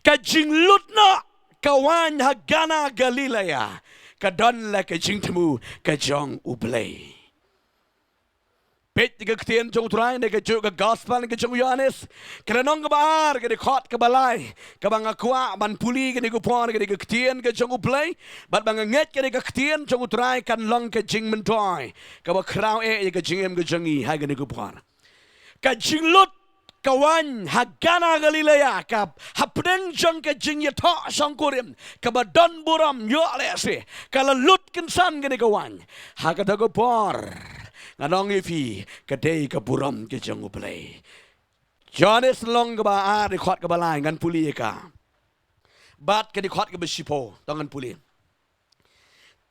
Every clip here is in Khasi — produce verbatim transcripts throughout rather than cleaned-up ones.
Ka jinglut noh ka waiñ ha Kana Galilea ka don la ka jingthmu ka jong U Blei. Peit ka ktien jong U Trai na ka juh ka gospel ka jong u Ïoannis, ka lynnong kaba ar, ka dkhot kaba lai, kaba nga kwah ban pule kane ka por, kane ka ktien ka jong U Blei, bad ba nga ngeit kane ka ktien jong U Trai kan long ka jingmyntoi kaba khraw eh ïa ka jingim ka jong ngi ha kane ka por. Ka jinglut ka waiñ ha Kana Galilea, ka hapdeng jong ka jingïathoh shongkurim kaba don burom ïoh lehse, ka la lut kynsan kane ka waiñ. Ha kata ka por, ngan ong ïa phi, ka dei ka burom ka jong U Blei. Ïoannis lynnong kaba ar, dkhot kaba lai, ngan pule ïa ka. Bad ka dkhot kaba shiphew, to ngan pule.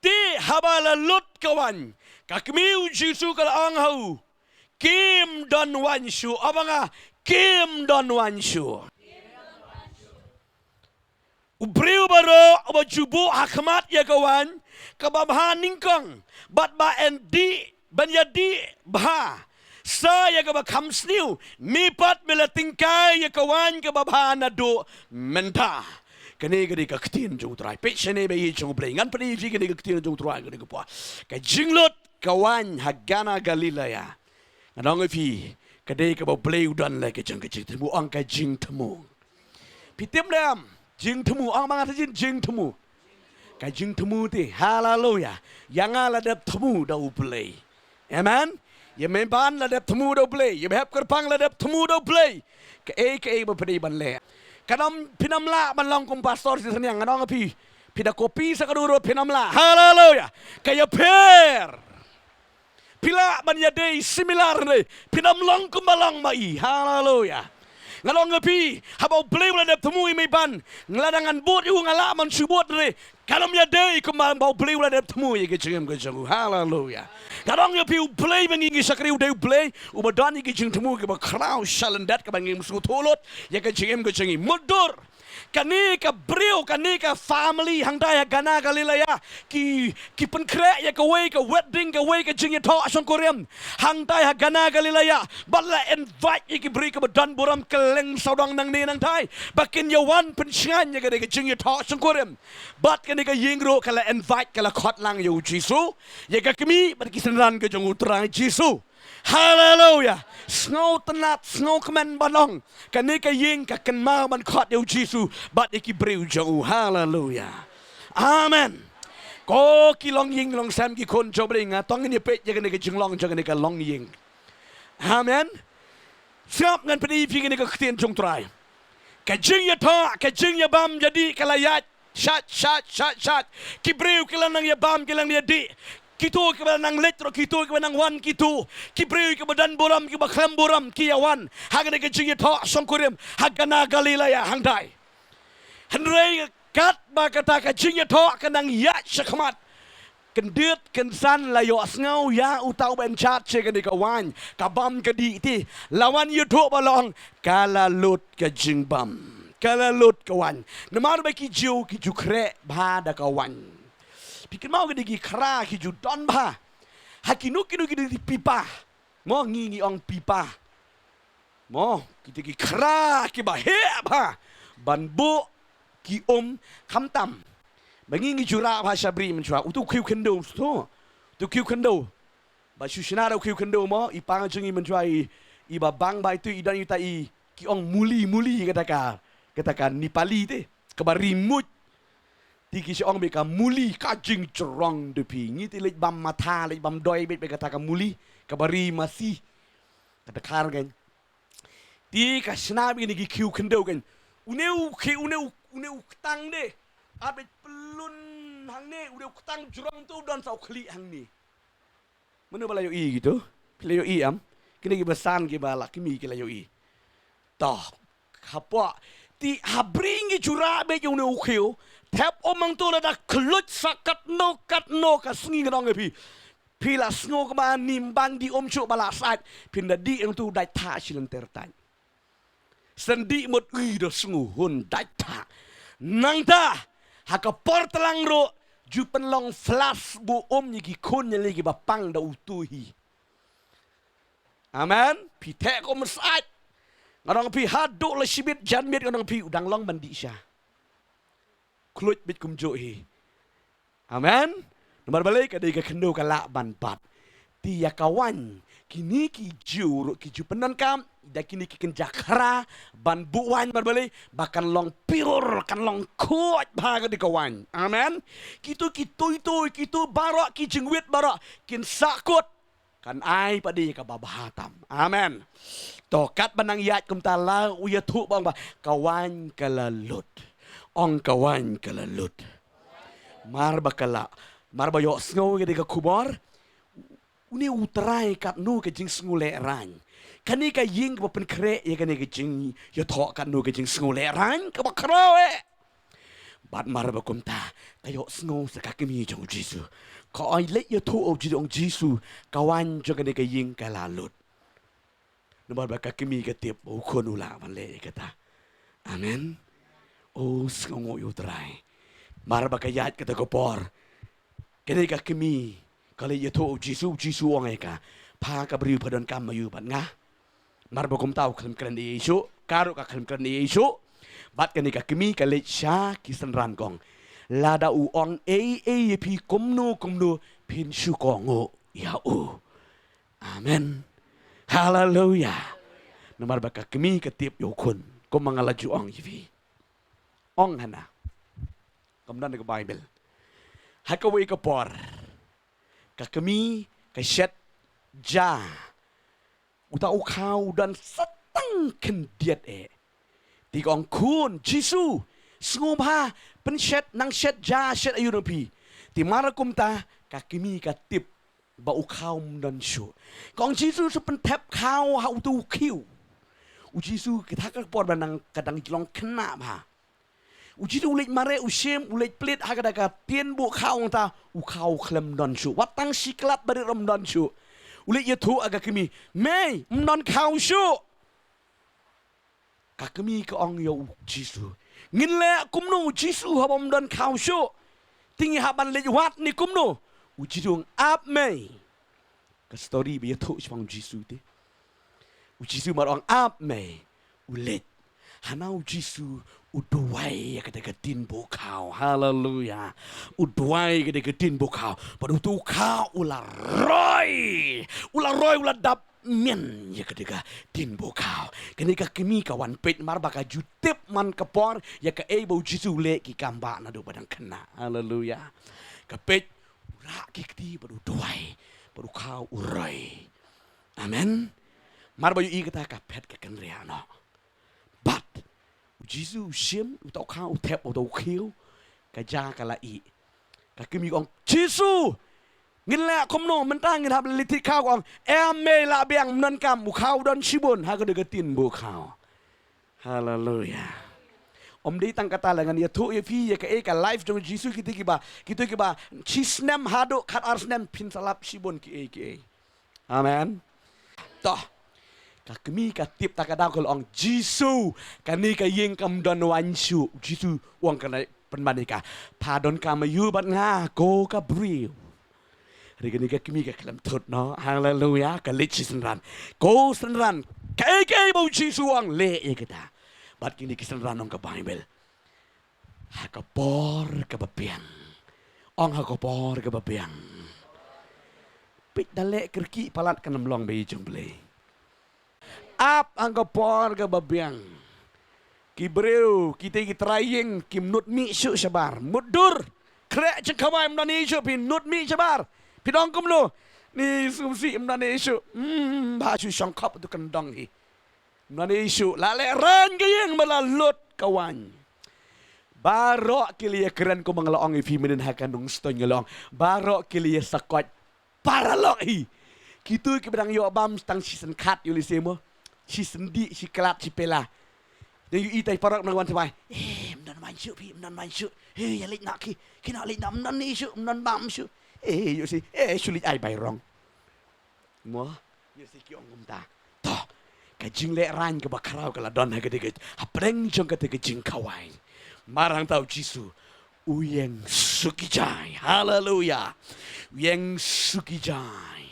Te haba la lut ka waiñ, ka kmie U Jisu ka la ong ha u, kim don waiñ shuh. Aba nga, kim don waiñ shuh. U briew baroh uba ju buh ha khmat ïa ka waiñ kaba bha nyngkong, bad ba yn dih, ban ïadih bha sa ïa kaba kham sniew, me pat me la tyngkai ïa ka waiñ kaba bha naduh mynta. Kane ka dei ka ktien jong U Trai. Peit shane ba ïeit jong U Blei. Ngan pyni ïa phi kane ka ktien jong U Trai kane ka por. Ka jinglut ka waiñ ha Kana Galilea, ngan ong ïa phi, ka dei kaba U Blei u don la ka jong ka jingthmu, ong ka jingthmu. Phi tip lem, jingthmu, ong ma nga te jin, jingthmu. Ka jingthmu te, haleluya. Ïa nga la dep thmu da U Blei. Amen. Ïa me ban la dep thmu da U Blei. Ïa me hep kyrpang la dep thmu da U Blei. Kaei kaei ba phi dei ban leh. Kan ym, phin ym lah ban long kum pastor shi synñiang, ngan ong ïa phi. Phi da copy sa ka duro, phin ym lah. Haleluya. Ka ïapher. Phi lah ban ïadei similar ne, phin ym long kumba long ma i. Haleluya. Ngan ong ïa phi, haba U Blei u la dep thmu ïa me ban, lada ngan bud ïa u nga lah ban shu bud ne, kan ym ïadei kumba U Blei u la dep thmu ïa ka jingim ka jong u. Haleluya. Ngan ong ïa phi, U Blei ba ngi ngi shakri u dei U Blei uba don ïa ka jingthmu kaba khraw shalyndet kaba ngim sngewthuh lut ïa ka jingim ka jong ngi. Mutdur. Kane ka briew, kane ka family hangtai ha Kana Galilea, ki, ki pynkhreh ïa kawei ka wedding, kawei ka jingïathoh shongkurim hangtai ha Kana Galilea. Bad la invite ïa ki briew kiba don burom kylleng sawdong nangne nangtai ba kin ïawan pynshngaiñ ïa kane ka jingïathoh shongkurim. Bad kane ka ïing ruh ka la invite, ka la khot lang ïa U Jisu, ïa ka kmie bad ki synran ka jong U Trai Jisu. Haleluya. Sngewtynnat, sngewkmen ban ong, kane ka ïing ka kynmaw ban khot ïa U Jisu bad ïa ki briew jong u. Haleluya. Amen. Ko ki longïing longsem, ki khun jong U Blei, nga tang ngin ïa peit ïa kane ka jinglong jong kane ka longïing. Amen. Sngap, ngan pyni ïa phi kane ka ktien jong U Trai. Ka jingïathoh, ka jingïabam ïadih ka la ïaid. Shat, shat, shat, shat. Ki briew ki la nang ïabam, ki la nang ïadih. Kito kiba nang leit ruh, kito kiba nang wan, kito. Ki briew kiba don burom, kiba khlem burom, ki ïawan ha kane ka jingïathoh shongkurim ha Kana Galilea hangtai. Hynrei katba kata ka jingïathoh ka nang ïaid shakhmat, kyndit kynsan la ïohsngew ïa uta uba in charge sha kane ka waiñ, ka bam ka dih te. La wan ïathuh ba long, ka la lut ka jingbam. Ka la lut ka waiñ. Namar ba ki Jiw ki ju khreh bha da ka waiñ. Phi kynmaw, ki dei ki khra, ki ju don bha ha kino kino ki dei pipa. Mo, ngi ngi ong pipa. Mo, kita ki khra kiba heh bha ban buh ki um, khamtam ba ngi ngi ju rah bha sha bri mynshuwa. Utu u khiew khyndew, utu u khiew khyndew. Ba shu shna da u khiew khyndew mo, i pa jong ngi mynshuwa i, iba bang bha itu, i don ita i, ki ong muli, muli kata ka, kata ka Nepali te, kaba ri muid. Te ki shu ong beit ka muli, ka jingjrong de phi. Ngi te leit bam matha, leit bam doi beit, beit kata ka muli, kaba ri masi. Kata khar kan. Te ka shna beit kine ki khiew khyndew kan. Une u khiew, une u, une u ktang de. Ar beit pyllun hangne, une u ktang jrong tu don sa u khlieh hangne. Mano ba la ïohi kito? Phi la ïohi em? Kine kiba san, kiba la kmie ki la ïohi. To, hapoh, te ha bri ngi ju rah beit ïa une u khiew. Thep um hangto, lada khluit sa katno katno ka sngi, ngan ong ïa phi, phi la sngew kaba ym ban dih um shuh ba la sait. Phin da dih hangto, dait thah shi lynter thaiñ. Shen dih mut ui da sngew hun dait thah. Nangta ha ka por tlang ruh ju pynlong flash buh um ïa ki khun ïa lei kiba pang da utu hi. Amen. Phi theh kum sait. Nga ong phi haduh la shibit janmiet nga ong phi u dang long ban dih sha. Khluit bit kumjuh hi. Amen. Namar balei ka dei ka khyndew ka lah ban bat. Te ïa ka waiñ kine ki Jiw ruh ki ju pyndonkam da kine ki kynja khra ban buh waiñ namar balei ba kan long pure, kan long khuid bha ka dei ka waiñ. Amen. Kito ki tuitui, kito baroh ki jingwit baroh kin sahkut. Kan ai pat ïa kaba bha tam. Amen. To katba nang ïaid kumta la u ïathuh ba ong ba ka waiñ ka la lut. Ong ka waiñ ka la lut. Mar ba ka la, mar ba ïohsngew ïa ka dei ka khubor. Une u Trai katno ka jingsngewlehraiñ. Kane ka ïing kaba pynkhreh ïa kane ka jingïathoh katno ka jingsngewlehraiñ kaba khraw eh. Bad mar ba kumta ka ïohsngew sa ka kmie jong u Jisu. Ka ong leit ïathuh u Jisu, ong Jisu, ka waiñ jong kane ka ïing ka la lut. Namar ba ka kmie ka tip ba u khun u lah ban leh ïa kata. Amen. O sngewnguh ïa u Trai. Mar ba ka ïaid kata ka por, kane ka kmie ka leit ïathuh u Jisu, u Jisu u ong ïa ka, pha ka briew pha donkam aïu bad nga? Mar ba kumta u khlem kren ei ei shuh, ka ruh ka khlem kren ei ei shuh. Bad kane ka kmie ka leit sha ki synran ka ong, lada u ong ei ei ïa phi kumno kumno phin shu kohnguh ïa u. Amen. Haleluia. Namar ba ka kmie ka tip ïa u khun, kumba nga la ju ong ïa phi. Ong hana. Kam don ha ka Baibl. Ha kawei ka por ka kmie ka shet ja. Uta u khaw u don sa tang khyndiat eh. Te ka ong khun, Jisu, sngewbha pynshet, nang shet ja, shet aïu na phi. Te mar kumta ka kmie ka tip ba u khaw um don shuh. Ka ong Jisu, sa pynthep khaw ha uta u khiew. U Jisu kata ka por ba nang ka dang long khynnah bha. U Jisu u leit mareh, u shim, u leit plie ha kata ka tien buh khaw, ong ta u khaw khlem don shuh. Wat tang shi klat ba rit um don shuh. U leit ïathuh ha ka kmie, mei, um don khaw shuh. Ka kmie ka ong ïa u Jisu, ngin leh kumno Jisu haba um don khaw shuh? Te ngi hap ban leit wad ne kumno? U Jisu ong ap mei. Ka story ba ïathuh shaphang u Jisu te. U Jisu mar ong ap mei, u leit. Hana u Jisu u duwai ïa kata ka tien buh khaw. Haleluia. U duwai ïa kata ka tien buh khaw. Bad uta u khaw u la roi. U la roi, u la dap mien ïa kata ka tien buh khaw. Kane ka kmie ka wan peit mar ba ka ju tip man ka por ïa kaei ba u Jisu u leh, ki kam ba naduh ba dang khynnah. Haleluia. Ka peit, u rah ki kti bad u duwai bad u khaw u roi. Amen. Mar ba ïohi kata ka phet ka kynriah noh. Bad u Jisu u shim, uta u khaw u thep uta u khiew, ka ja ka la ih. Ka kmie ka ong, Jisu, ngin leh kumno, mynta ngin hap leit thied khaw? Ka ong, em mei, lah biang, ym don kam, u khaw u don shibun ha kata ka tien buh khaw. Haleluia. Ym dei tang kata la, ngan ïathuh ïa phi ïa kaei ka life jong u Jisu, kito kiba, kito kiba shi snem haduh khat ar snem phin sa lap shibun kiei kiei. Amen. To. Ka kmie ka tip ta ka daw ka la ong, Jisu, kane ka ïing kam don waiñ shuh. Jisu u ong, kane pynban ïa ka, pha donkam aïu bad nga ko ka briew? Hynrei kane ka kmie ka khlem thut noh. Haleluia. Ka leit sha synran. Ko synran, kaei kaei ba u Jisu u ong, leh ïa kata. Bad kine ki synran, ong ka Baibl, ha ka por kaba biang. Ong ha ka por kaba biang. Peit, da leh kyrkieh palat kan ym long ba ïeit jong U Blei. Ap ha ka por kaba biang. Ki briew, kita ki trai ïing kim nud mih shuh shabar. Mutdur. Khreh jingkhawai, ym don ei ei shuh, phi nud mih shabar. Phi dang kumno? Ni sngewsih, ym don ei ei shuh. Hmm, bha shu shongkhop tu kan dong hi. Ym don ei ei shuh, la lehraiñ ka ïing bad la lut ka waiñ. Baroh ki la ïakren, kumba nga la ong ïa phi mynnin ha ka Nongstoiñ nga la ong, baroh ki la ïasakoit paralok hi. Kito kiba dang ïoh bam tang shisien khat ïoh lehse mo, shisien dih, shi klat, shi pela. Dang ïohi tai paralok nang wan sawai. Eh, ym don waiñ shuh phi, ym don waiñ shuh. Eh, ïa leit noh ki, ki noh leit noh, ym don ei ei shuh, ym don bam shuh. Eh, ïoh lehse, eh, shu leit ai bai rong. Mo, ïa lehse ki ong kumta. To, ka jinglehraiñ kaba khraw ka la don ha kata ka, hapdeng jong kata ka jingkhawai. Mar hangta u Jisu u ïeng suk ïa ki jai. Haleluia. U ïeng suk ïa ki jai.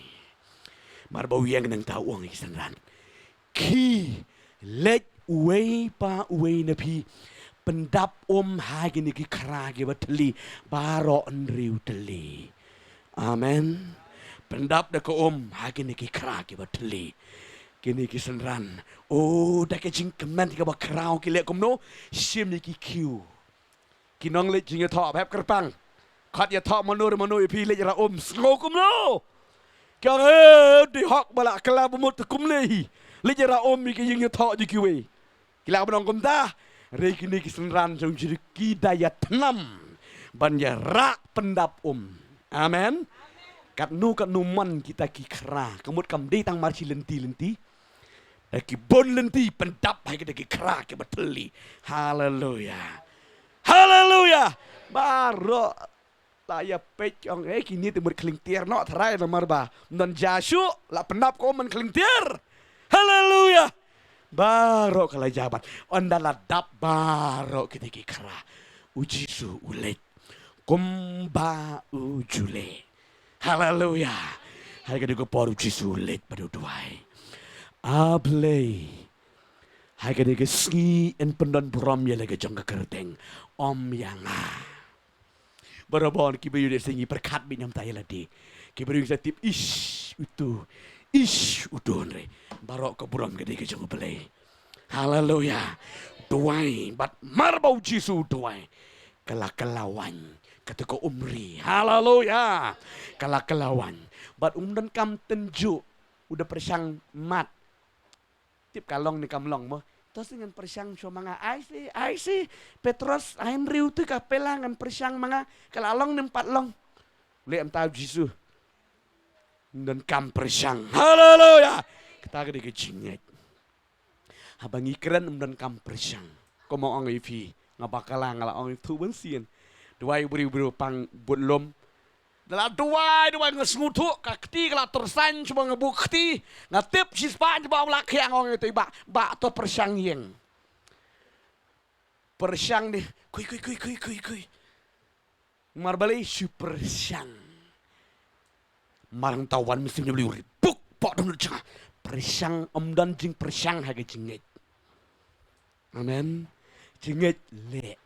Mar ba u ïeng nangta u ong ïa ki synran, khie Leit uwei pa uwei na phi, pyndap um ha kine ki khra kiba thylli, baroh hynriew tylli. Amen. Pyndap da ka um ha kine ki khra kiba thylli. Kine ki synran, o, da ka jingkmen kaba khraw ki leh kumno? Shim ïa ki khiew. Ki nongleit jingïathoh ba hap kyrpang. Khot ïathoh mano re mano ïa phi, leit ïa ra um, sngew kumno? Ki ong, eh, dei hok ba la kylla ba mut kumne hi. Leit ïa ra um ïa ki jingïathoh jong kiwei. Ki lah ban ong kumta. Hynrei kine ki synran jong Jisu ki da ïathnam ban ïa rah pyndap um. Amen. Katno katno mon kita ki khra, ka mut kam dei tang mar shi lynti lynti. Da ki bun lynti pyndap ha kita ki khra kiba thylli. Haleluya. Haleluya. Baroh la ïa peit, ong, eh, kine te mut khlieng tiar noh tharai namar ba ym don ja shuh, la pyndap ka um ban khlieng tiar. Haleluya. Baroh ka la jabat. Ynda la dap baroh kita ki khra, u Jisu u leit kumba u ju leh. Haleluya. Ha kane ka por u Jisu u leit bad u duwai, A Blei, ha kane ka sngi yn pyndon burom ïa la ka jong ka kyrteng, ym ïa nga. Barabor kiba ïoh lehse ngi pyrkhat beit namar ïa lade. Ki briew sa tip, ish uto, ish uto, hynrei baroh ka burom ka dei ka jong U Blei. Haleluya. Duwai, bad mar ba u Jisu u duwai, ka la kylla waiñ kata ka umri. Haleluya. Ka la kylla waiñ. Bad um donkam tynjuh, u da pyrshang mat. Tip ka long ne kam long mo? To shu ngan pyrshang shuwa ma nga, ai shi, ai shi, Petros, ai hynriew te ka pela ngan pyrshang ma nga, ka la long ne ym pat long. Leh mynta u Jisu, ym donkam pyrshang. Haleluya. Kata ka dei ka jingngeit. Haba ngi kren ym donkam pyrshang. Kumba ong ïa phi, nga bakla nga la ong ïa phi ban sien. Duwai briew briew pang bud lum. Da la duwai, duwai nga sngewthuh ka kti ka la tyrsan, shuwa nga buh kti. Nga tip shispah, shuwa u la khiah, nga ong ïa uto i bah, bah, to pyrshang ïeng. Pyrshang dih. Kui, kui, kui, kui, kui, kui. Mar balei? Shu pyrshang. Mar hangta wan mynsiem jong U Blei u ri buk pok dong lut jong nga. Pyrshang, ym don jingpyrshang ha ka jingngeit. Amen. Jingngeit leh.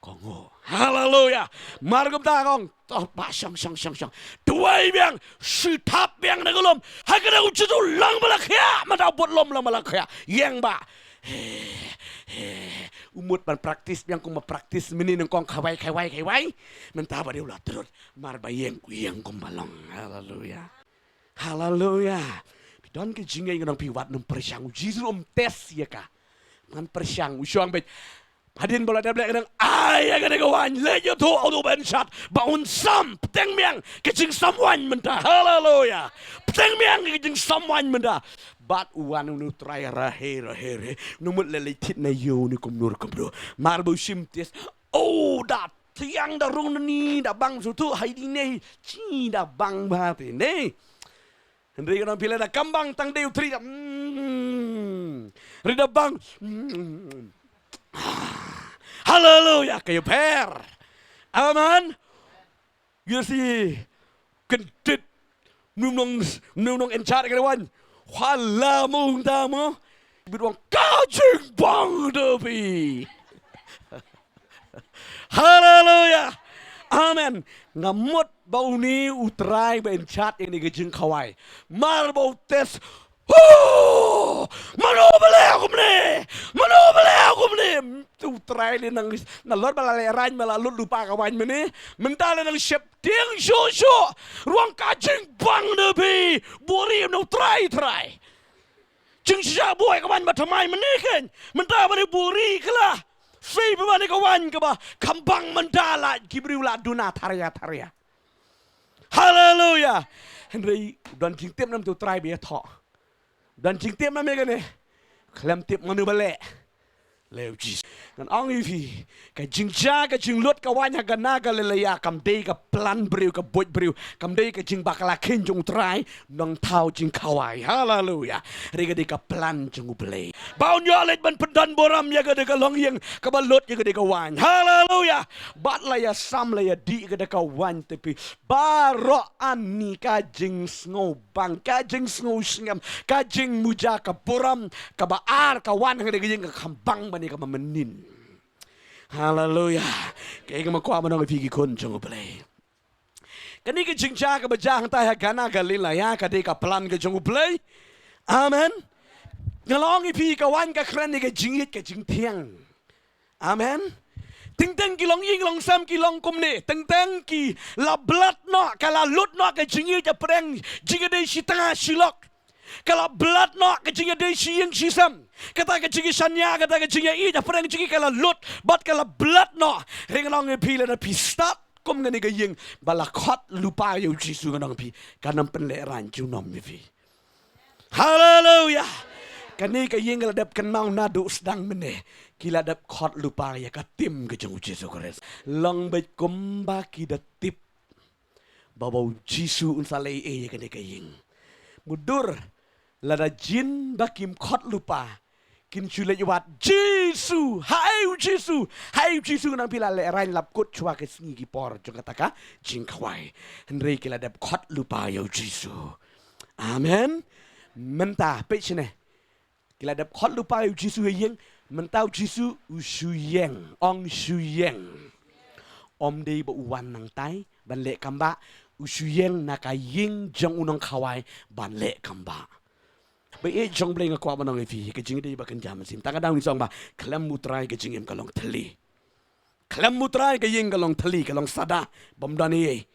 Kohnguh. Haleluya. Mar kumta nga ong, to bah, shong, shong, shong, shong. Duwai biang, shu thap biang na ka lum. Ha ka dei u Jisu, long ba la khiah, mynta bud lum long ba la khiah. Ïeng bah. He, he. U mut ban practice biang kumba practice mynne nyngkong, khawai, khawai, khawai. Mynta ba dei u la trud. Mar ba ïeng, u ïeng kumba long. Haleluya. Haleluya. Phi don ka jingngeit, nga ong ïa phi, wat nym pyrshang, u Jisu um test ïa ka. Ngan pyrshang, u shong beit. Hadien ba la dep leh ka dang ai ïa kane ka waiñ, leit ïathuh ha uto uba in charge ba un sam, bteng biang ka jingsam waiñ mynta. Haleluya. Bteng biang ka jingsam waiñ mynta. Bad u wan une u trai, rahe, rahe, rahe. Une u mut leh leit thied na ïew ne kumno kumno. Mar ba u shim test. Oh, da thiang, da rung na ni, da bang shuh tu, hai di ne, chi, da bang bha te ne. Hynrei ka nong phi leh da kam bang, tang dei u trai da. Mm. Hynrei da bang. Mm. Haleluya, ka ïapher. Amen. Ïa shi kyndit. Mnum nong, mnum nong in charge ka waiñ. Hwa la mung da mo. Bit wang ka jingbang da phi. Haleluya. Amen. Nga mut ba une u trai ba in charge ïa kane ka jingkhawai, mar ba u test. Ho! Mano ba leh kumne? Mano ba leh kumne? U trai lei nang, nalor ba la lehraiñ, ba la lut lypa ka waiñ mynne. Mynta lei nang sheptieng shuh shuh. Rung ka jingbang da phi. Buhrieh, mano u trai, trai. Jingshisha buh ïa ka waiñ ba thymmai mynne keiñ. Mynta ba dei buhrieh ka la. Phi ba mane ka waiñ kaba kham bang mynta, la ki briew la duna tharia tharia. Haleluya. Hynrei don jingtip na uto u trai ba ïathoh. Don jingtip na me kane. Khlem tip mano ba leh. Leo Jisu. Ngan ong ïa phi, ka jingjia ka jinglut ka waiñ ha Kana Galilea kam dei ka plan briew, ka buit briew, kam dei ka jingbakla khein jong U Trai, Nongthaw jingkhawai. Haleluya. Hynrei ka dei ka plan jong U Blei ba un ïoh leit ban pyndon burom ïa kata ka longïing kaba lut, ïa kata ka waiñ. Haleluya. Bad la ïasam, la ïadih kata ka waiñ, te phi, baroh ani ka jingsngewbang, ka jingsngewsngem, ka jingmuja, ka burom kaba ar ka wan ha kata ka ïing ka kham bang ban ïa kaba mynnin. Haleluya. Kaei kaba nga kwah ban ong ïa phi ki khun jong U Blei, kane ka jingjia kaba jia hangtai ha Kana Galilea ka dei ka plan ka jong U Blei. Amen. Nga la ong ïa phi, ka waiñ ka kren ïa ka jingïeit, ka jingthiang. Amen. Teng teng ki longïing longsem ki long kumne, teng teng ki la blad noh, ka la lut noh ka jingïeit hapdeng jingïadei shi tnga shi lok. Ka la blad noh ka jingïadei shi ïing shi sem. Kata ka jingïashaniah, kata ka jingïaieit hapdeng jong ki ka la lut bad ka la blad noh. Hynrei nga ong ïa phi, lada phi stad kum kane ka ïing ba la khot lypa ïa U Jisu, nga ong ïa phi, kan ym pynlehraiñ junom ïa phi. Haleluya. Kane ka ïing ka la dep kynmaw naduh sdang mynne. Ki la dep khot lypa ïa ka tim ka jong U Jisu Khrist. Long beit kumba ki da tip ba, ba U Jisu un sa leh ei ei ïa kane ka ïing. Mutdur, lada jin ba kim khot lypa, kin shu leit wad, "Jisu, haei U Jisu, haei U Jisu," nang phi la lehraiñ lapkut shuwa ka sngi ki por jong kata ka jingkhawai. Hynrei ki la dep khot lypa ïa U Jisu. Amen. Mynta peit shane. Ki la dep khot lypa ïa U Jisu ha ïing, mynta U Jisu u shu ïeng, ong shu ïeng. Ym dei ba u wan nangtai ban leh kam bah, u shu ïeng na ka ïing jong u nongkhawai ban leh kam bah. Ba ïeit jong U Blei, nga kwah ban ong ïa phi, ka jingïadei ba kynja mynsiem. Tang ka daw ngi shu ong ba khlem U Trai ka jingim ka long thylli. Khlem U Trai ka ïing ka long thylli, ka long sada, bym don ei ei.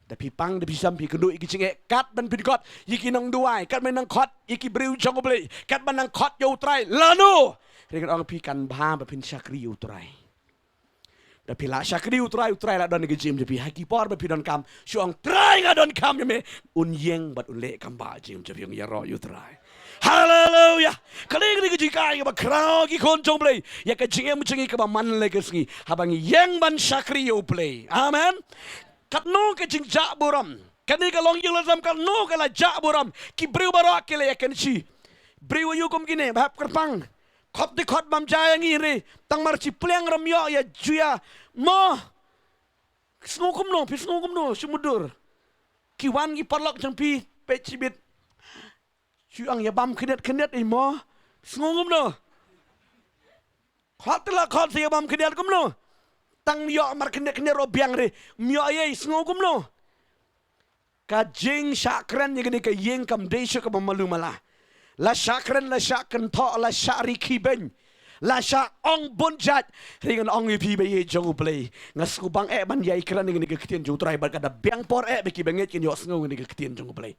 Da phi pang, da phi sam, phi kynduh ïa ki jingeh, kat ban pynkut ïa ki nongduwai, kat ban nang khot ïa ki briew jong U Blei, kat ban nang khot ïa U Trai lano. Hynrei ngan ong ïa phi, kan bha ba phin shakri ïa U Trai. Da phi la shakri ïa U Trai, U Trai la don ha ka jingim jong phi. Ha ki por ba phi donkam, shu ong, "Trai, nga donkam ïa me." Un ïeng bad un leh kam bah ha ka jingim jong phi, ong, ïaroh ïa U Trai. Haleluya. Kane ka dei ka jinghikai kaba khraw, ki khun jong U Blei, ïa ka jingim jong ngi kaba man la ka sngi, haba ngi ïeng ban shakri ïa U Blei. Amen. Katno ka jingjah burom. Kane ka longïing longsem katno ka la jah burom. Ki briew baroh ki la ïakynshi. Briew aïu kum kine ba hap kyrpang. Khot te khot bam jia ïa ngi re. Tang mar shi pliang ram ïoh ïa ju ïa mo. Sngew kumno, phi sngew kumno, shu mutdur. Ki wan ki paralok jong phi, peit shibit. Shu ong ïa bam khyndiat khyndiat ei mo. Sngew kumno. Khot te la khot sa ïa bam khyndiat kumno. Tang ïoh mar khyndiat khyndiat ruh biang re. Ym ïoh ei, sngew kumno. Ka jingshah kren ïa kane ka ïing kam dei shuh kaba malu mala. La shah kren, la shah kynthoh, la shah ri khibeiñ, la shah ong bun jait. Hynrei ngan ong ïa phi ba ïeit jong U Blei, nga sngewbang eh ban ïai kren ïa kane ka ktien jong U Trai bad ka da biang por eh ba ki bangeit kin ïohsngew ïa kane ka ktien jong U Blei.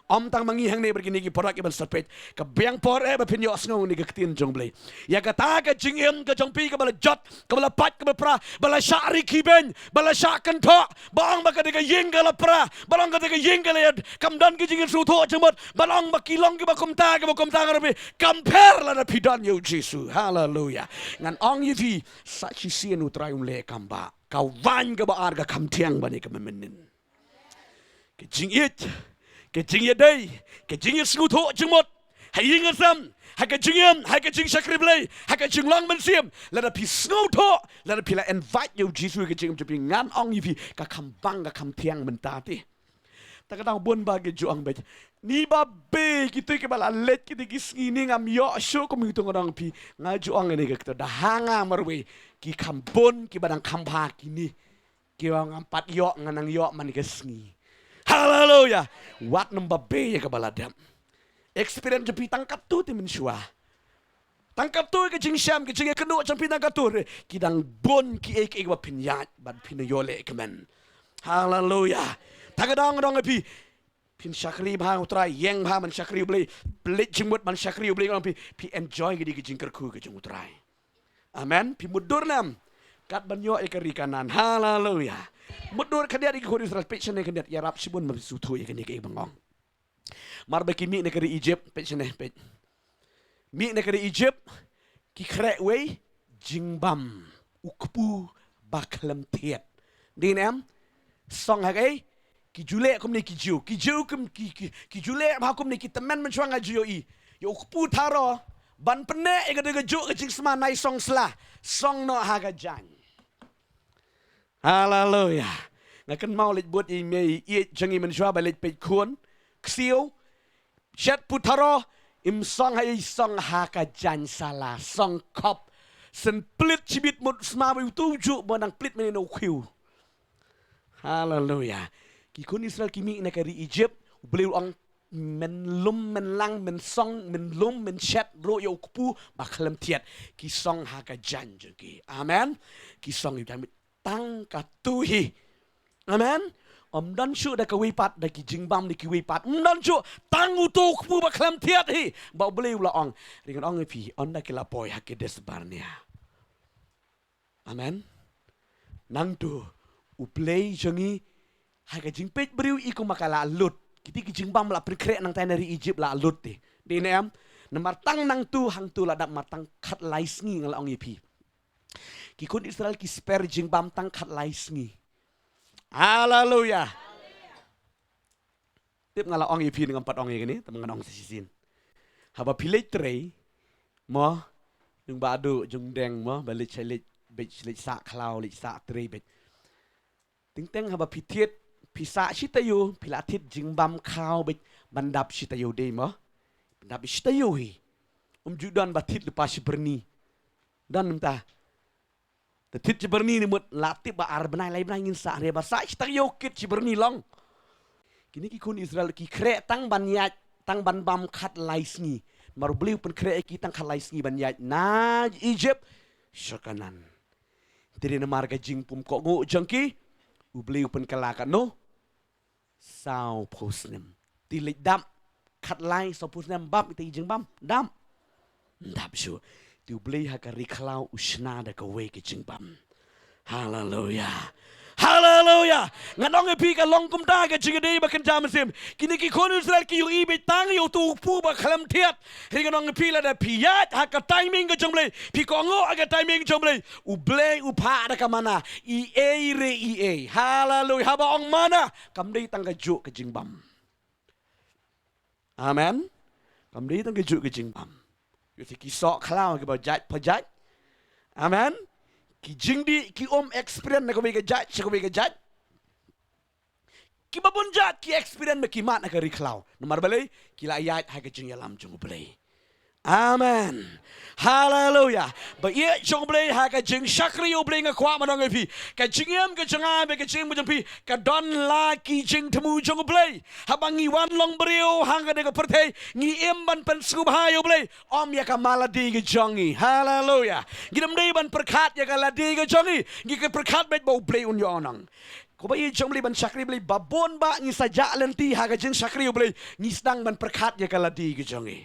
Ym tang ma ngi hangne bad kine ki para ki ban sa peit, ka biang por eh ba phin ïohsngew ïa kane ka ktien jong U Blei. Ïa kata ka jingim ka jong phi kaba la jot, kaba la pait, kaba pra, ba la shah ri khibeiñ, ba la shah kynthoh, ba ong ba kata ka ïing ka la pra, ba ong kata ka ïing ka la ïa, kam don ka jingïasngewthuh jingmut, ba ong ba ki long kiba kumta, kiba kumta, nga ruh phi, kam pher lada phi don ïa U Jisu. Haleluya. Ngan ong ïa phi, sa shisien U Trai un leh kam bah. Ka waiñ kaba ar ka kham thiang ban ïa ka mynnin. Ka jingïeit, ka jingïadei, ka jingïasngewthuh jingmut ha ïing ha sem, ha ka jingim, ha ka jingshakri Blei, ha ka jinglong mynsiem. Lada phi sngewthuh, lada phi la invite ïa U Jisu ha ka jingim jong phi, ngan ong ïa phi, ka kham bang, ka kham thiang mynta te. Ta ka dang bun ba ki ju ong beit, ni ba be kito kiba la leit kito ki sngi, ni ngam ïoh shuh kum kito. Nga ong phi, nga ju ong ïa kane ka kto, da ha nga marwei, ki kham bun kiba dang kham bha kine. Kiba ngam pat ïoh, nga nang ïoh man ka sngi. Haleluya. Wat nym ba be ïa kaba la dep. Experience jong phi tang katto te mynshuwa. Tang katto ka jingshem, ka jingïakynduh jong phi tang katto re. Ki dang bun kiei kiei ba phin ïaid bad phin ïoh leh kmen. Haleluya. Ta ka dang dang ïa phi, phin shakri bha U Trai, ïeng bha ban shakri U Blei, pynleit jingmut ban shakri U Blei, nga ong phi, phi enjoy ka dei ka jingkyrkhu ka jong U Trai. Amen. Phi mutdur ne em? Kat ban ïoh ïa ka ri Kanaan. Haleluya. Mutdur khyndiat ïa ki khun Israel, peit shane khyndiat, ïarap shibun ba phin sngewthuh ïa kane kaei ba nga ong. Mar ba ki mih na ka ri Egypt, peit shane, peit. Mih na ka ri Egypt, ki khreh wei jingbam u kpu ba khlem thied. Dei ne em? Song ha kaei? Ki ju leh kumne ki Jiw. Ki Jiw kum ki, ki, ki ju leh ha kumne ki tymmen mynshuwa nga ju ïohi. Ïa u kpu tharo ban pynneh ïa ka dei ka juk ka jingsma nai song sla. Song noh ha ka jaiñ. Haleluya. Nga kynmaw leit bud i mei i jong i mynshuwa ba leit peit khun ksiew. Shet pu tharo, im song ha i song ha ka jaiñ sala, song khop. Shen plit shibit mut sma ba utu ju ba nang plit mane no khiew. Haleluya. Ki khun Israel ki mih na ka ri Egypt, u Blei u ong men lum, men lang, men song, men lum, men shet, ruh ïa u kpu ba khlem thied. Ki song ha ka jaiñ jong ki. Amen. Ki song ïa u jaiñ tang katu hi. Amen. Ym don shuh da kawei pat, da ki jingbam da kiwei pat. Ym don shuh, tang utu u kpu ba khlem thied hi. Ba u Blei u la ong. Ring ong ïa phi, ynda ki la poi ha Kades Barnea. Amen. Nangtu u Blei jong ngi ha ka jingpeit briew i kum ka la lut. Kiti ki jingbam la pynkhreh nangtai na ri Egypt la lut te. Dei ne em? Namar tang nangtu hangtu la dap mar tang khatlai sngi nga la ong ïa phi. Ki khun Israel ki sper jingbam tang khatlai sngi. Haleluya. Tip nga la ong ïa phi, ngam pat ong ïa kane, tang ngan ong sa shisien. Haba phi leit trei, mo, jong ba du, jong deng mo, ba leit sa leit, beit leit sa khlaw, leit sa trei beit. Teng teng haba phi thied, phi sa shi taïew, phi la thied jingbam khaw beit, ban dap shi taïew dei mo. Ban dap shi taïew hi. Um ju don ba thied lypa shi byrni. Don mynta. Te thied shi byrni ne mut la tip ba ar bnai lai bnai ngin sa re ba sa shi taïew kit shi byrni long. Kine ki khun Israel ki khreh tang ban ïaid tang ban bam khatlai sngi. Mar u Blei u pynkhreh ïa ki tang khatlai sngi ban ïaid na Egypt sha Kanaan. Te dei namar ka jingpum kohnguh jong ki u Blei u pynkylla katno? Sawphew snem. Te leit dap khatlai sawphew snem bam ita i jingbam. Dap. Dap shuh. Te u Blei ha ka ri khlaw u shna da kawei ka jingbam. Haleluya. Haleluya. Ngan ong ïa phi ka long kumta ka jingïadei ba kynja mynsiem. Kine ki khun Israel ki ïohi beit tang ïa utu u kpu ba khlem thied. Hynrei ngan ong ïa phi lada phi ïaid ha ka timing ka jong u Blei. Phi kohnguh ha ka timing jong u Blei. U Blei u phah da ka mana. I ei re i ei. Haleluya. Haba ong mana. Kam dei tang ka juk ka jingbam. Amen. Kam dei tang ka juk ka jingbam. Ïoh te ki soh khlaw kiba jait pa jait. Amen. Ki jingdih ki um experience na kawei ka jait sha kawei ka jait. Kiba bun jait ki experience ba ki mad na ka ri khlaw. Namar balei ki la ïaid ha ka jingïalam jong u Blei. Amen. Haleluya. Ba ïeit jong u Blei ha ka jingshakri ïa u Blei nga kwah ban ong ïa phi. Ka jingim ka jong nga bad ka jingim ka jong phi ka don la ki jingthmu jong u Blei. Haba ngi wan long briew ha kane ka pyrthei ngi im ban pynsngewbha ïa u Blei. Ym ïa ka malade ka jong ngi. Haleluya. Ngi dang dei ban pyrkhat ïa ka lade ka jong ngi. Ngi ka pyrkhat beit ba u Blei un ïoh nang. Ko ba ïeit jong u Blei ban shakri u Blei ba bun ba ngi sa jah lynti ha ka jingshakri u Blei. Ngi sdang ban pyrkhat ïa ka lade ka jong ngi.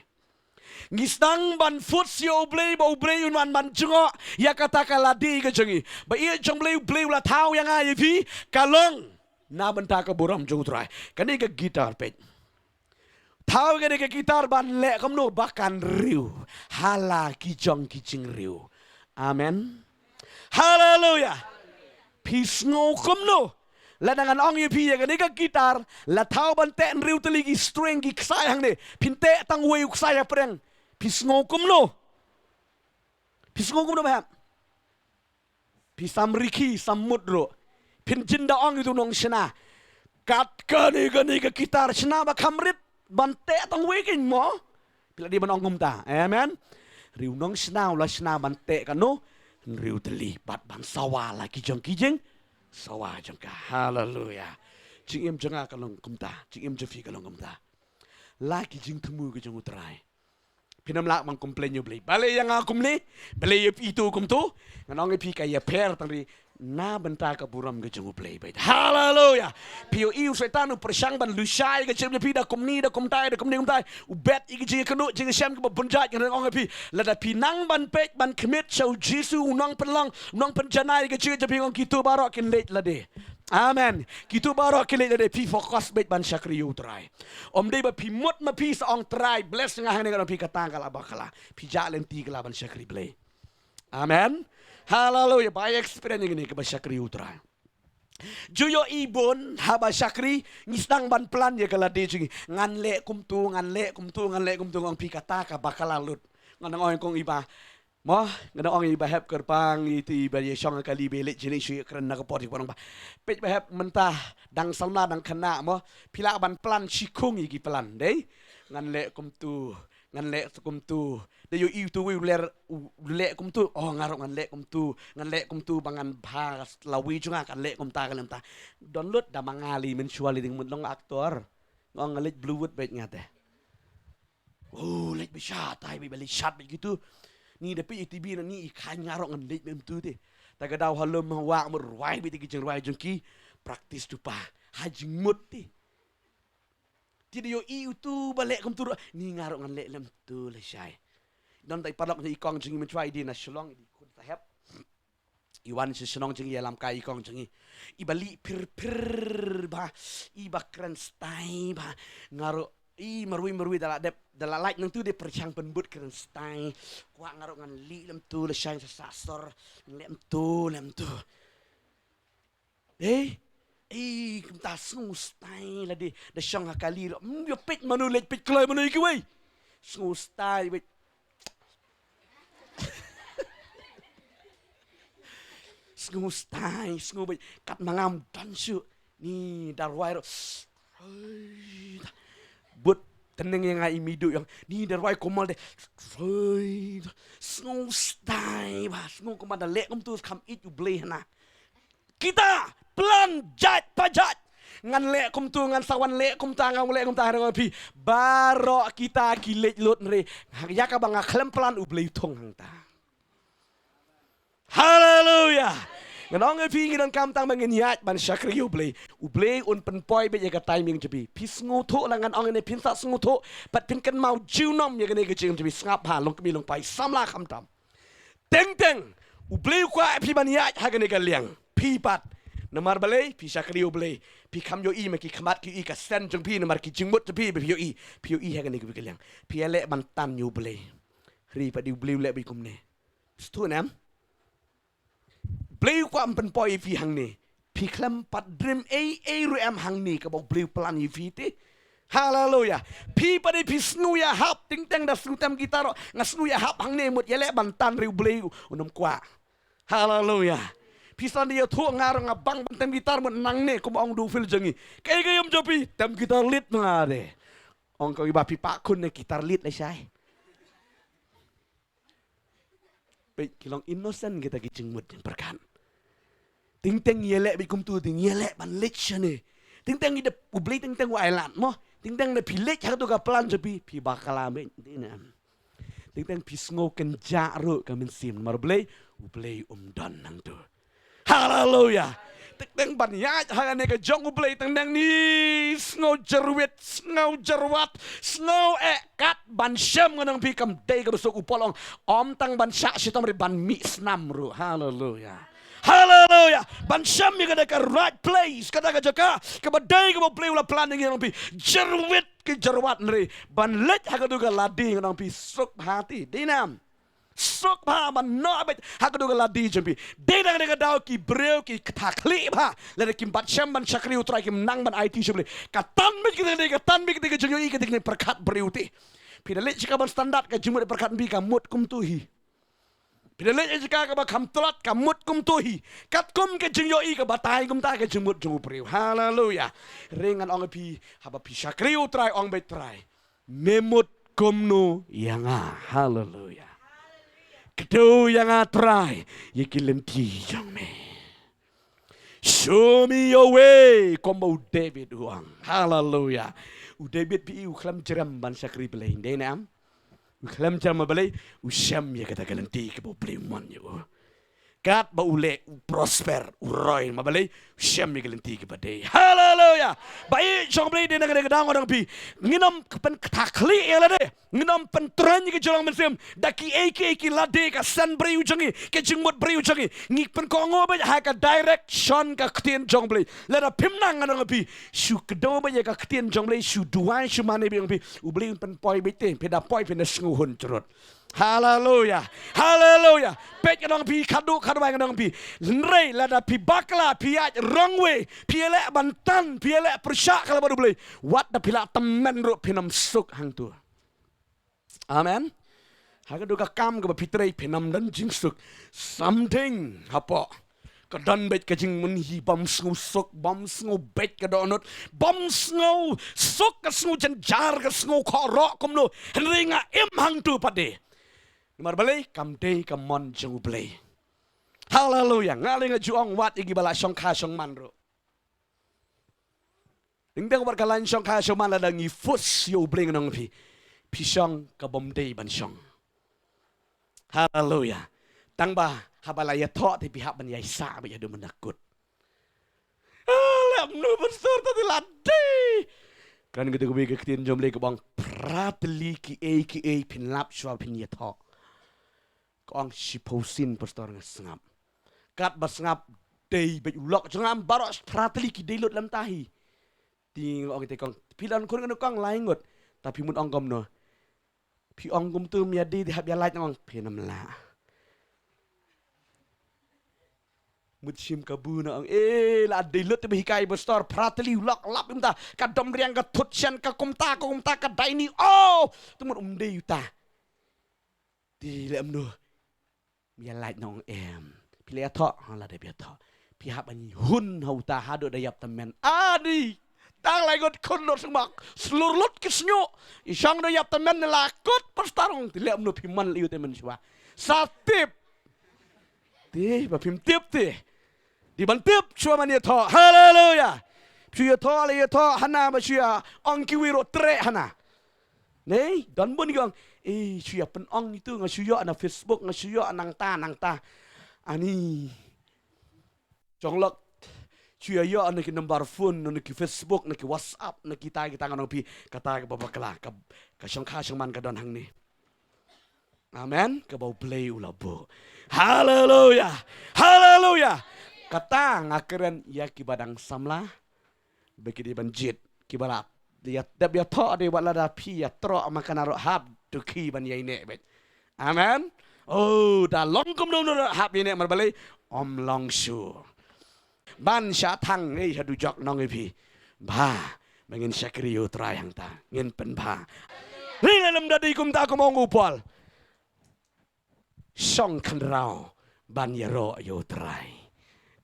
Ngi sdang ban force ïa u Blei ba u Blei un wan ban jngoh ïa kata ka lade ka jong ngi. Ba ïeit jong u Blei, u Blei u la thaw ïa nga ïa phi ka long na bynta ka burom jong u Trai. Kane ka guitar peit. Thaw kane ka guitar ban leh kumno ba kan riew ha la ki jong ki jingriew. Amen. Haleluya. Phi sngew kumno? Lada ngan ong ïa phi ïa kane ka guitar la thaw ban teh hynriew tylli ki string ki ksai hangne, phin teh tang wei u ksai hapdeng. Phi sngew kumno? Phi sngew kumno ba hap? Phi sam rikhi sam mut ruh. Phin jin da ong ïa utu u nongshna. Kat kane kane ka guitar shna ba kham rit ban teh tang wei kein mo. Phi la dei ban ong kumta. Amen. Hynrei u nongshna u la shna ban teh katno? Hynriew tylli bad ban sawa la ki jong ki jingsawa jong ka. Haleluya. Jingim jong nga ka long kumta. Jingim jong phi ka long kumta. La ki jingthmu ki jong u Trai. Phin ym lah ban complain ïa u Blei. Balei ïa nga kumne? Balei ïa phi tu kumtu? Ngan ong ïa phi ka ïapher tang ri na bynta ka burom ka jong u Blei beit. Haleluya. Phi ïohi u Soitan u pyrshang ban lushai ka jingim jong phi da kumne da kumtai da kumne kumtai. U bet ïa ka jingïakynduh jingïashem kaba bun jait, ngan ong ïa phi. Lada phi nang ban peit ban khmih sha u Jisu u nongpynlong, u nongpynjanai ka jingim jong phi, ngan ong kito baroh kin leit lade. Amen. Kito baroh kin leit lade, phi focus beit ban shakri ïa u Trai. Ym dei ba phi mut ma phi sa ong Trai bless nga hangne, ngan ong phi kata ka la bakla. Phi jah lynti ka la ban shakri Blei. Amen. Haleluya. Ba experience ïa kane kaba shakri U Trai. Ju ïohi bun haba shakri, ngi sdang ban plan ïa ka lade jong ngi. Ngan leh kumtu, ngan leh kumtu, ngan leh kumtu, nga ong phi kata ka bakla lut. Ngan ong kong iba. Mo, ngan ong iba hep kyrpang iti iba ïa shong ka kali ba leh jingïashoh kren na ka por iba nang ba. Peit ba hep mynta dang samla dang khynnah mo. Phi lah ban plan shi khung ïa ki plan dei. Ngan leh kumtu, ngan leh kumtu. Da ïohi utu uwei u leh, u leh kumtu. Oh, nga ruh ngan leh kumtu. Ngan leh kumtu ba ngan bha la wi jong nga kan leh kumta kan leh kumta. Don lut da ma nga lei mynshuwa lei ding mut long actor. Nga ong nga leit Bollywood beit nga te. Oh, leit beit sha tai beit ba leit shat beit kitu. Ni da peit ïa T V na ni i khan nga ruh ngan leit beit kumtu te. Ta ka daw ha lum ha wah mut rwai beit ki jingrwai jong ki. Practice tu pa. Ha jingmut te. Te da ïohi utu ba leh kumtu ruh. Ni nga ruh ngan leh lem tu lashai. Don tai paralok na i kong jong i mynshwa i dei na Shillong i dei khun sahep. I wan sha shnong jong i ïalam kai i kong jong i. I ba lih phir phir ba. I ba kren stai ba. Nga ruh i marwei marwei da la dep da la lait nangtu de pyrshang pynbud kren stai. Kwah nga ruh ngan lih lem tu lashai sa sa sor. Lem tu lem tu. Ei, ei, kumta sngew stai lade, da shong ha kali ruh. Mm, ïa peit mano leit peit kloi mano ïa kiwei. Sngew stai beit. Sngew stai, sngew beit. Kat ma ngam don shuh. Ni da rwai ruh. Hei, da. Bud tneng ïa nga i mih duh ïa nga. Ni da rwai kumno de. Hei, da. Sngew stai ba, sngew kumba da leh kumtu kham ïeit U Blei hana. Kita plan jait pa jait. Ngan leh kumtu, ngan sa wan leh kumta, ngan leh kumta, ngan leh kumta. Baroh kita ki leit lut hynrei. Ïa kaba nga khlem plan U Blei u thung hangta. Haleluya. Ngan ong ïa phi ngi donkam tang ba ngin ïaid ban shakri ïa U Blei. U Blei un pynpoi beit ïa ka timing jong phi. Phi sngewthuh la ngan ong ïa ne phin sa sngewthuh. Pat phin kynmaw junom ïa kane ka jingim jong phi sngap ha long kmie long pai samla khamtam. Teng teng U Blei u kwah phi ban ïaid ha kane ka liang. Phi pat. Namar balei phi shakri U Blei. Phi kham ïohi ma ki khmat ki ïohi ka sen jong phi namar ki jingmut jong phi ba phi ïohi. Phi ïohi ha kane ka liang. Phi ïaleh ban tan ïa U Blei. Hynrei pat dei U Blei u leh beit kumne. Sngewthuh ne em? Blei u kwah ban pynpoi ïa phi hangne. Phi khlem pat dream ei ei ruh em hangne kaba U Blei u plan ïa phi te. Haleluya. Phi pat dei phi sngew ïahap, teng teng da sngew tem guitar ruh nga sngew ïahap hangne mut ïaleh ban tan hynrei U Blei un ym kwah. Haleluya. Phi sa dei ïathuh nga ruh nga bang ban tem guitar mut nangne kum ong u phil jong ngi. Kaei ka ïam jong phi tem guitar lead ma nga de. Ong ko iba phi pah khun ne guitar lead lashai. Peit ki long innocent kita ki jingmut jingpyrkhat. Teng teng ïaleh beit kumtu teng ïaleh ban leit shane. Teng teng i da U Blei teng teng u ai lad mo. Teng teng da phi leit ha katu ka plan jong phi phi bakla beit. Dei ne em? Teng teng phi sngew kynjah ruh ka mynsiem namar Blei U Blei um don nangtu. Haleluya. Teng teng ban ïaid ha kane ka jong U Blei teng teng ni sngew jyrwit, sngew jyrwat, sngew eh kat ban shem ngan ong phi kam dei kaba suk u Paul ong. Ym tang ban shah shitom hynrei ban mih snam ruh. Haleluya. Haleluya. Ban shem ïa kata ka right place, kata ka jaka kaba dei kaba U Blei u la plan ïa ngi ngan ong phi. Jyrwit ki jyrwat hynrei ban leit ha katu ka lade ngan ong phi suk bha te. Dei ne em? Suk bha ban noh beit ha katu ka lade jong phi. Dei na kane ka daw ki briew ki ktah khlieh bha. Lada kim pat shem ban shakri U Trai kim nang ban aiti sha U Blei. Ka tan beit kita ka dei ka tan beit kita ka jingïohi ka dei ka pyrkhat briew te. Phi da leit sha ka ban standard ka jingmut pyrkhat phi ka mut kumtu hi. Phi da leit sha ka kaba kham tlot ka mut kumtu hi. Katkum ka jingïohi ka batai kumta ka jingmut jong u briew. Haleluya. Hynrei ngan ong ïa phi haba phi shakri U Trai ong beit Trai. Me mut kumno ïa nga. Haleluya. Kdew ïa nga Trai ïa ki lynti jong me. Show me your way kumba u David u ong. Haleluya. U David phi u khlem jrem ban shakri Blei dei ne em? U khlem jrem ma Blei u shem ïa kata ka lynti kaba U Blei u mon ïa u. Katba u leh u prosper u roi ma Blei u shem ïa ka lynti kaba dei. Haleluya. Ba ïeit jong Blei dei na kane ka daw ngan ong phi. Ngin ym pynktah khlieh ïa lade. Ngin ym pyntrei ïa ka jinglong mynsiem da kiei kiei ki lade ka sen briew jong ngi ka jingmut briew jong ngi. Ngi pynkohnguh beit ha ka direction ka ktien jong Blei. Lada phim nang ngan ong phi shu kdew beit ïa ka ktien jong Blei shu duwai shu mane beit ong phi U Blei un pynpoi beit te phi da poi phi na sngewhun jrut. Haleluya. Haleluya. Peit, nga ong ïa phi, khadduh khadduh ba nga ong ïa phi, hynrei lada phi bakla, phi ïaid wrong way, phi ïaleh ban tan, phi ïaleh pyrshah ka lad bad U Blei, wat da phi la tymmen ruh phin ym suk hangto. Amen. Ha kato ka kam kaba phi trei phin ym don jingsuk. Something hapoh ka don beit ka jingmynhi bym sngewsuk, bym sngew beit ka dohnud, bym sngewsuk, ka sngew jynjar, ka sngew koroh kumno. Hynrei nga im hangto pat de. Namar balei? Kam dei ka mon jong U Blei. Haleluya. Nga lei nga ju ong wat ïa kiba la shongkha shongman ruh. Teng teng wat ka lain shongkha shongman, lada ngi force ïa U Blei, nga ong ïa phi, phi shong ka bym dei ban shong. Haleluya. Tang ba haba la ïathoh te phi hap ban ïai sah beit haduh mynta kut. Ah, leh kumno pastor, ta te la dei. Kan kata kawei ka ktien jong U Blei kaba ong, phra tylli kiei kiei phin lap shuwa phin ïathoh. Ka ong shiphew sien pastor nga sngap. Katba sngap dei beit u lok jong nga, baroh phra tylli ki dei lut lem ta hi. Te nga ong te kong, phi la khun kano kong, lai ngut. Ta phi mut ong kumno? Phi ong kumto, ym ïadei, te hap ïa lait, nga ong phin ym lah. Mut shim kabu, nga ong eh, la dei lut te ba hikai pastor, phra tylli u lok lap mynta, ka dom riang, ka thut shen, ka kumta ka kumta, ka daini, oh, te mut um dei uta. Te leh kumno? Ym ïa lait, nga ong em. Phi la ïathoh? Ha, la dep ïathoh. Phi hap ban hun ha uta haduh da ïap tymmen. Ani. Tang lai ngut khun lut sngewbha. Slur lut ki shñiuh. I shong da ïap tymmen, la kut pastor, ong te leh kumno, phi mon leh ïa u tymmen shuwa. Sa tip. Te ba phim tip te, dei ban tip shuwa ban ïathoh. Haleluya. Shu ïathoh la ïathoh, hana ba shu ïa ong kiwei ruh treh hana. Nei, don bun ki ong, eh, shu ïa pynong itu, nga shu ïoh na Facebook, nga shu ïoh nangta nangta. Ani. Jong lok, shu ïa ïoh na ki number phone, na ki Facebook, na ki WhatsApp, na kita kita, nga ong ïa phi, kata kaba bakla, ka, ka shongkha shongman ka don hangne. Amen. Kaba U Blei u la buh. Haleluya. Haleluya. Kata nga kren ïa kiba dang samla, ba ki dei ban jied. Kiba la ïa dep ïathoh dei, wat lada phi ïatroh ma kane ruh, hap duh ki ban ïaineh beit. Amen. Oh, da long kumno kumno ruh hap ïaineh, namar balei? Ym long shuh. Ban shah thang ei haduh jok, nga ong ïa phi, bha, ba ngin shakri ïa U Trai hangta, ngin pynbha. Hynrei lada ym da dei kumta, kum ong u Paul, shong khynraw ban ïaroh ïa U Trai.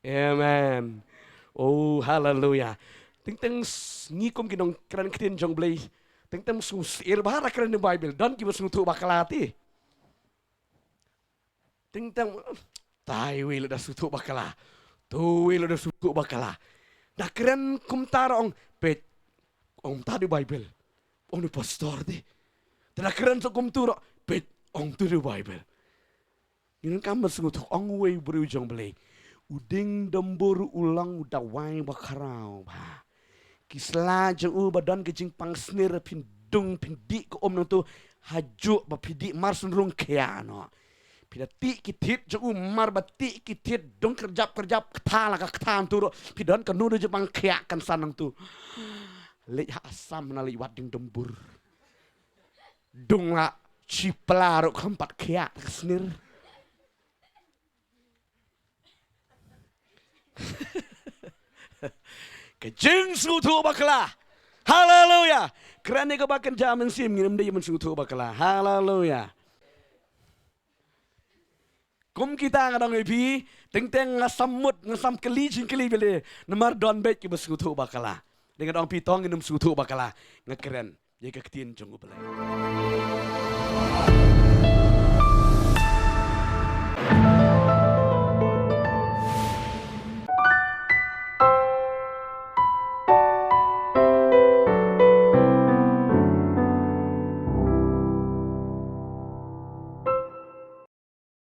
Amen. Oh, haleluya. Teng teng s-, ngi kum ki nongkren ktien jong U Blei, teng teng sngewsih bha da kren Baibl, don kiba sngewthuh bakla te. Teng teng, tai wei la da sngewthuh bakla. Tu wei la da sngewthuh bakla. Da kren kumta ruh ong, peit, ong kumta dei Baibl. Ong dei pastor te. Te da kren sa kumtu ruh, peit, ong tu dei Baibl. Ngin kam ban sngewthuh, ong uwei u briew jong U Blei, u dieng Dumbur u long u dawai bakhraw bha. Ki sla jong u ba don ka jingpang snier, phin dung phin dih ka um nangtu, hajuh ba phi dih mar shnong rung khiah noh. Phi da tih ki thied jong u, mar ba tih ki thied dung kyrjap kyrjap, kata la ka kata nangtu ruh, phi don kano kano jingpang khiah kan san nangtu. Leit ha Assam na leit wad dieng Dumbur. Dung la shi pla ruh kam pat khiah ka snier. Ka jingsngewthuh bakla. Haleluya. Kren ïa kaba kynja mynsiem, ngin ym dei ban sngewthuh bakla. Haleluya. Kum kita nga ong ïa phi, teng teng nga sam mut, nga sam kylli jingkylli bele, namar don beit kiba sngewthuh bakla. Dei nga ong ïa phi, to ngin ym sngewthuh bakla. Nga kren ïa ka ktien jong U Blei.